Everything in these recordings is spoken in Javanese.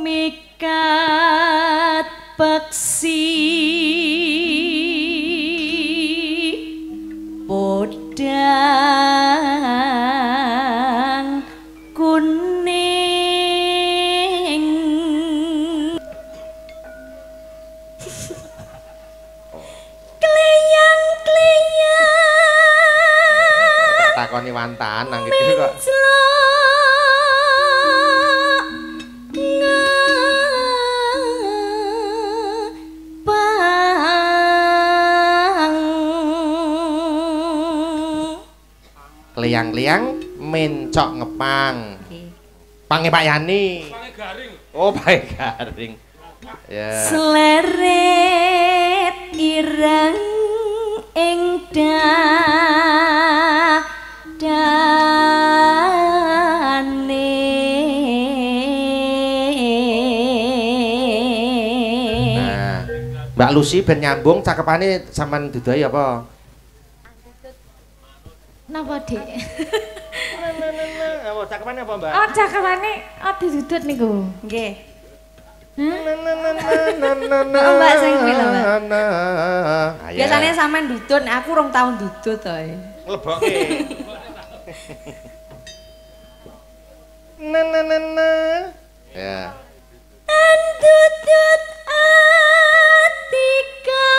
Mikat peksi podang kuning. Kleyang-kleyang Takoni wantan nang iki kok. Kleyang-kleyang mencok ngepang. Pange Pak Yani. Pange garing. Oh, pange garing. Ya. Sleret ireng ing dadane. Nah, Mbak Lucy ben nyambung cakepane sampean dudahi apa? Napa, Dik? Apa cakepane apa, Mbak? Oh, cakepane didudut niku. Nggih. Mbak sing kuwi lho, Mbak. Biasane sampean dudut, aku rong tau dudut to. Nglebokke. Na na na na. Ya. Dudut atika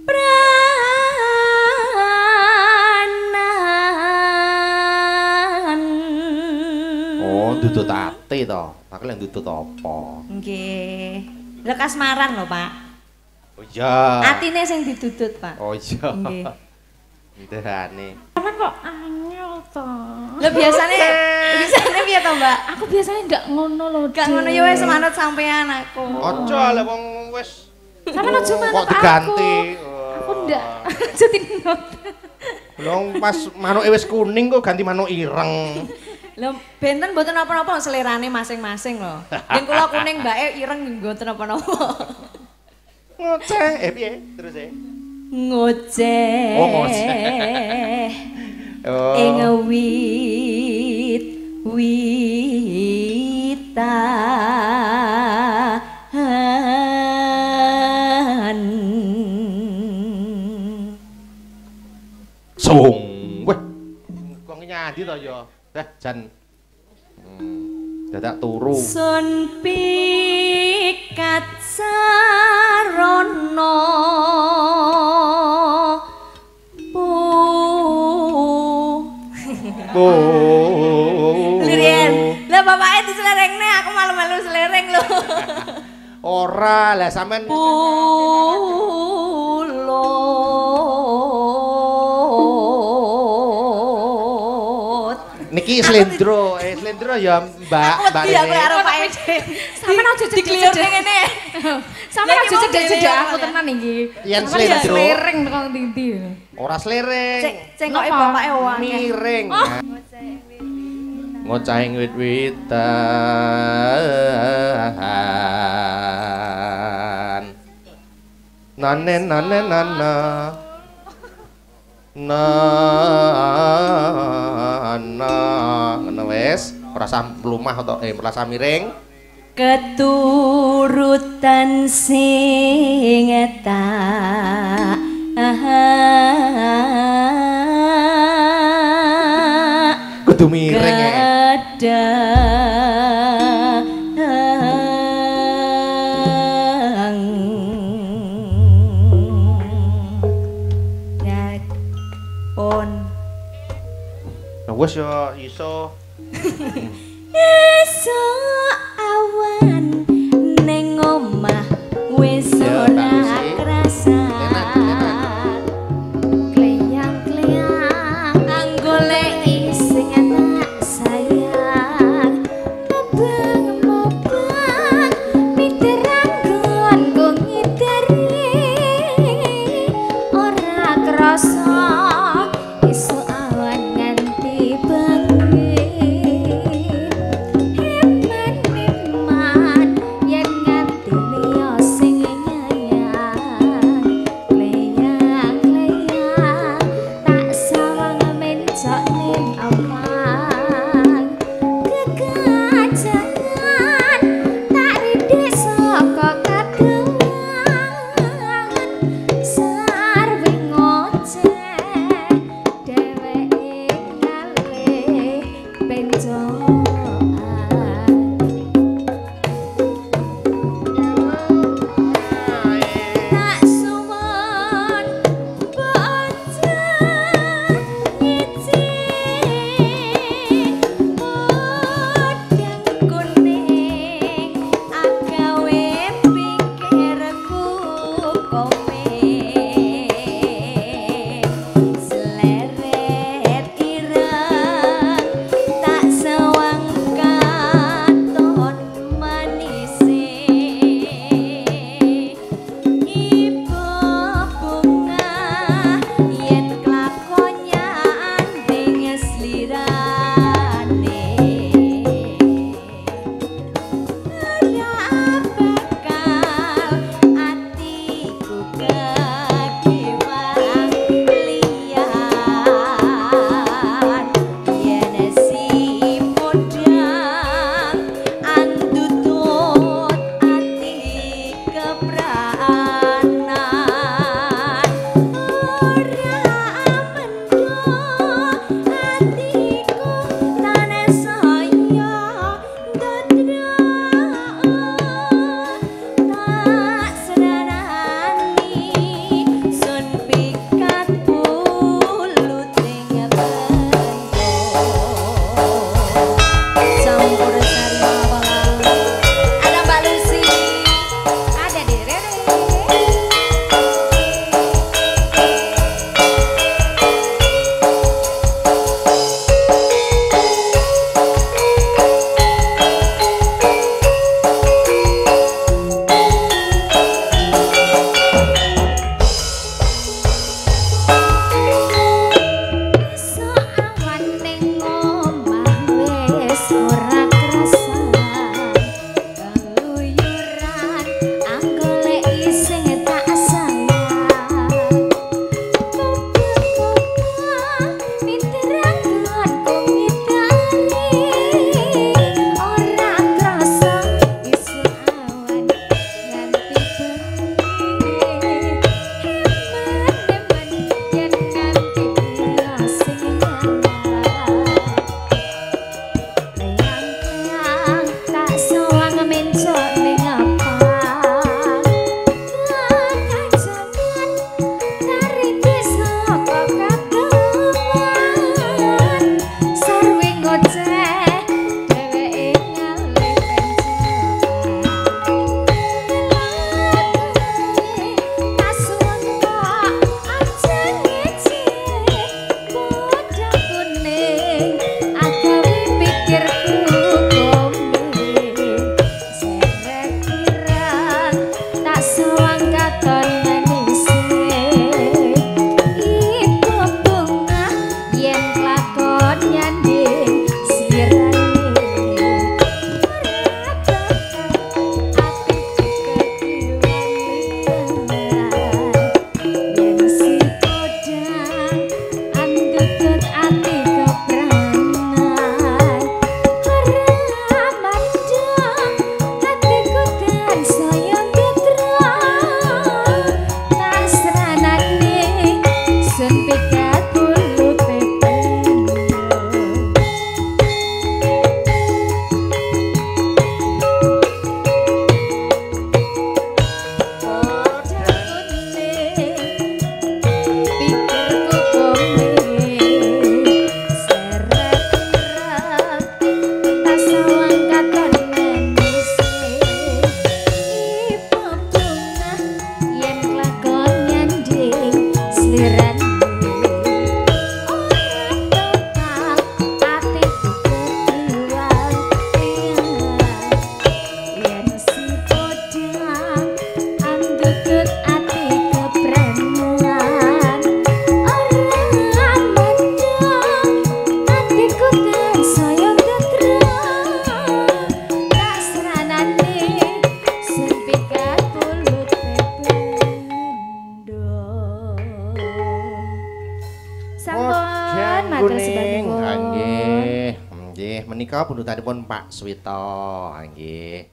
pranan. Oh, dudut ati to. Aku lek dudut apa? Nggih. Lho kasmaran lho, Pak. Oh iya. Atine sing didudut, Pak. Oh iya. Nggih. Ndahane. Sampeyan kok angel to. Lho biasane biasane piye to, Mbak? Aku biasanya ndak ngono lho. Gak ngono ya wis manut sampean aku. Aja lek wong wis. Sampeyan aja manut kok diganti. Aku ndak aja tinot. Lho pas manuke wis kuning kok ganti manuk ireng. Lho benten mboten napa-napa selerane masing-masing lho. Yen kula kuning mbake ireng mboten napa-napa. Ngoceh, piye terus e? Ngoceh. Oh, ngoceh. Oh. Ing wit witan. Sung. Weh. Kok nyandi to ya? Jan. Dadak turu. Sun pikat sarana pu. Lirien. Lah bapake dislerengne aku malu-malu slereng lho. Ora, lah sampean pulut. Niki slendro, slendro ya Mbak, Mbak Aku wedi aku karo Pak Ede. Sampeyan aja Dikliyurne ngene. Sampeyan aja cedhak-cedhak aku tenan iki. Yen slendro slereng teko ndi-ndi. Ora slereng. Cengkoke bapake akeh. Miring. Ngoceh wit-witan. Nane nane nana. Na na ngono wis, ora usah mlumah atau ora usah miring. Keturutan sing tak kudu miring e. Wes yo iso. Esuk awan ning omah wis ora krasa. Kleyang-kleyang anggoleki sing tak sayang. Mubeng-mubeng piteranggon go ngideri ora krasa. Esuk awan nganti bengi. Eman pencoan. Tak suwun bocah ngiji podang kuning agawe pikirku kowe seleret ireng tak sawang katon manise ibu bunga yen klakonya anding slirane ora bakal atiku kekiwang liyan yen si podang andutut ati kepranan ora mendo atiku tansaya ndadra tak senanani sun pikat puluting bendo. Campur sari mawalang. Ada Mbak Lucy, Ada di Rere. Besok awan ning omah wis ora kerasa keluyuran anggoleki sing tak sayang. Kopa-kopa pinter anggonku ngitari ora krasa isuk awan nganti bengi. Eman-eman yen nganti liya sing nyala. Kleang-kleang tak sawang mencok ning apa. Kekajangan tari desa kok kadoan. Sarwe ngoceh dheweke ngalih pencokan. Kasuwun kok aja ngece podang kuning agawe pikirku kombe seret ireng tak sawang katon manise ibu bunga yen klakon nyanding slirane ora bakal atiku kekiwan liyan yen si podang andutut ati kepranan ora mandang atiku tansaya ndadra tak sranane sun pikat pulute bendo. Podang kuning pikirku kome seret ireng tak sawang katon manise ibu bunga yen klakon nyanding slirane ora bakal atiku kekiwan liyan yen si podang andutut ati kepranan ora mandang atiku tansaya ndadra tak sranane sun pikat pulute bendo. Sampun matur sembah nuwun. Nggih, nggih menika pundutanipun Pak Suwito, nggih.